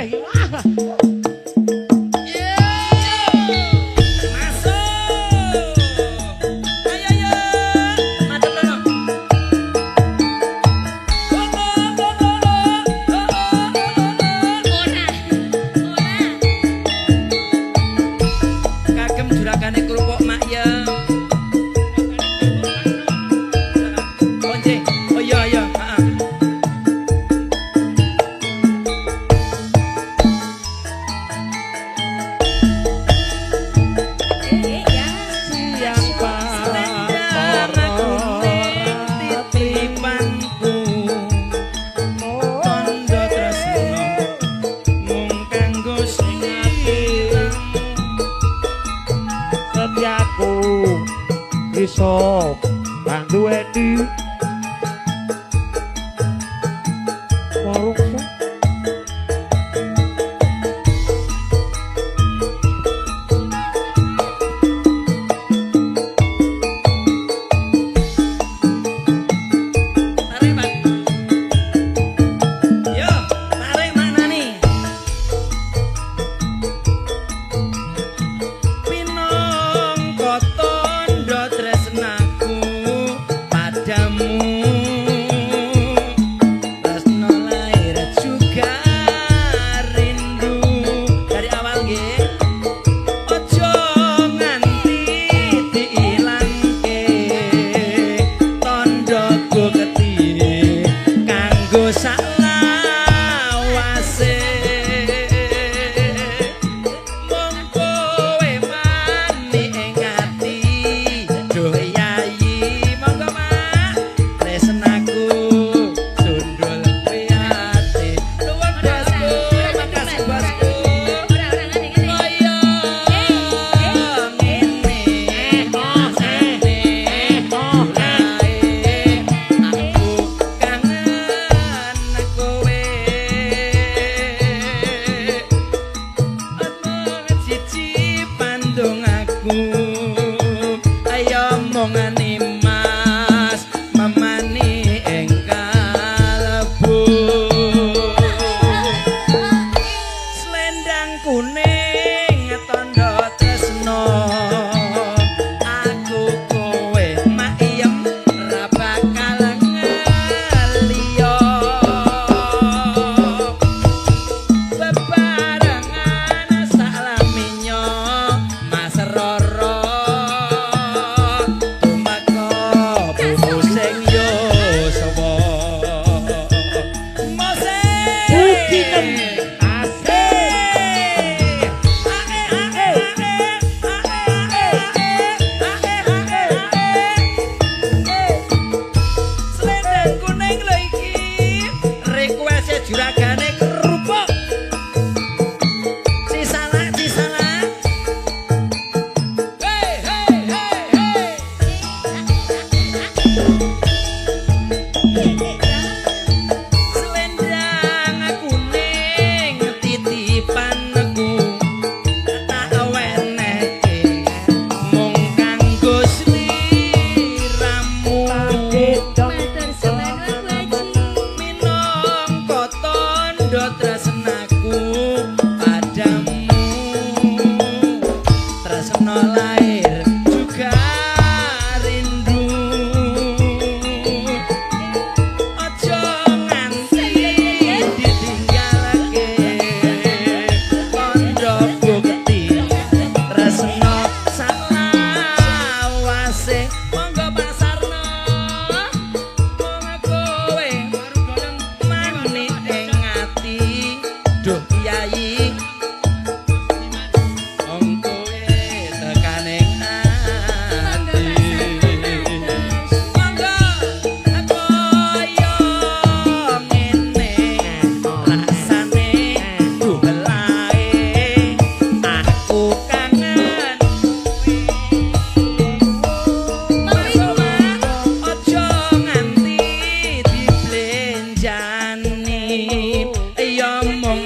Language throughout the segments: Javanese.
kabeh iki. Wah. Masuk. Ayo ayo. Madep rono. Oh, oh, oh, oh, oh, oh, oh, oh. Ora. Ora. Kagem juragane kerupuk mak ya. Once. Oh iya iya, heeh. Ya. Siang Selendang kuning titipanku. Tondo tresno mung kanggo sliramu. Setiaku iso banduweni warung. Tarik, Pak. Yo, tarik maknani. Pinangka tandha tresnaku padamu. Tresno lahir juga rindu. Dari awal nggih. Aja nganti diilangke tandhaku geti kanggo saklawase. Mung kowe mani ing ati, duh yayi, monggo Mak, tresnaku sundul priati. Nuwun bosku, makasih bosku. Ora ora ngene ngene. Kaya ngene rasane lae aku kangen kowe. Ana siji pandung aku, ayo mong Mas memani ing kalbu. Selendang kuning tandha tresno aku kowe mak iyem ra bakal ngeliya. Bebarengan saklaminyo Mas Roro tumeka bubu sing yuswa. Mose Ukinem asik. Selendang kuning lho iki. Request juragane kerupuk. Cisalak, cisalak. Hey hey hey hey. Selendang kuning titipanku tak wenehke mung kanggo sliramu. Matur sembah nuwun Bu Haji. Minangka tandha tresnaku padamu. Tresno lahir juga rindu. Aja nganti ditinggalke tandha bukti tresno saklawase. Monggo Pak Sarno, mong kowe mani ing ati, duh yayi, mong kowe tekaning ati. Monggo kaya ngene rasane duh lae aku kangen. Masuk aja nganti diblenjani ya mong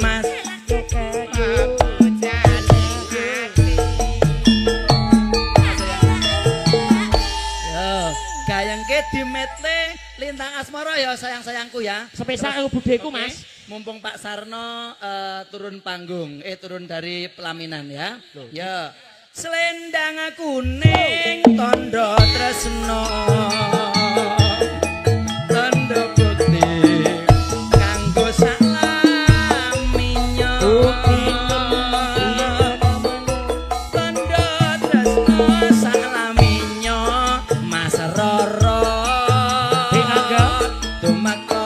Mas. Yo, gayengke dimetle Lintang Asmara ya sayang-sayangku ya. Spesial kanggo budheku, Oke. Mas. Mumpung Pak Sarno turun panggung, turun dari pelaminan ya. Ya. Selendang kuning tondo tresno. Tondo bukti kanggo saklaminya. Tondo tresno saklaminya Mas Roro. Dek Angga. Dumakta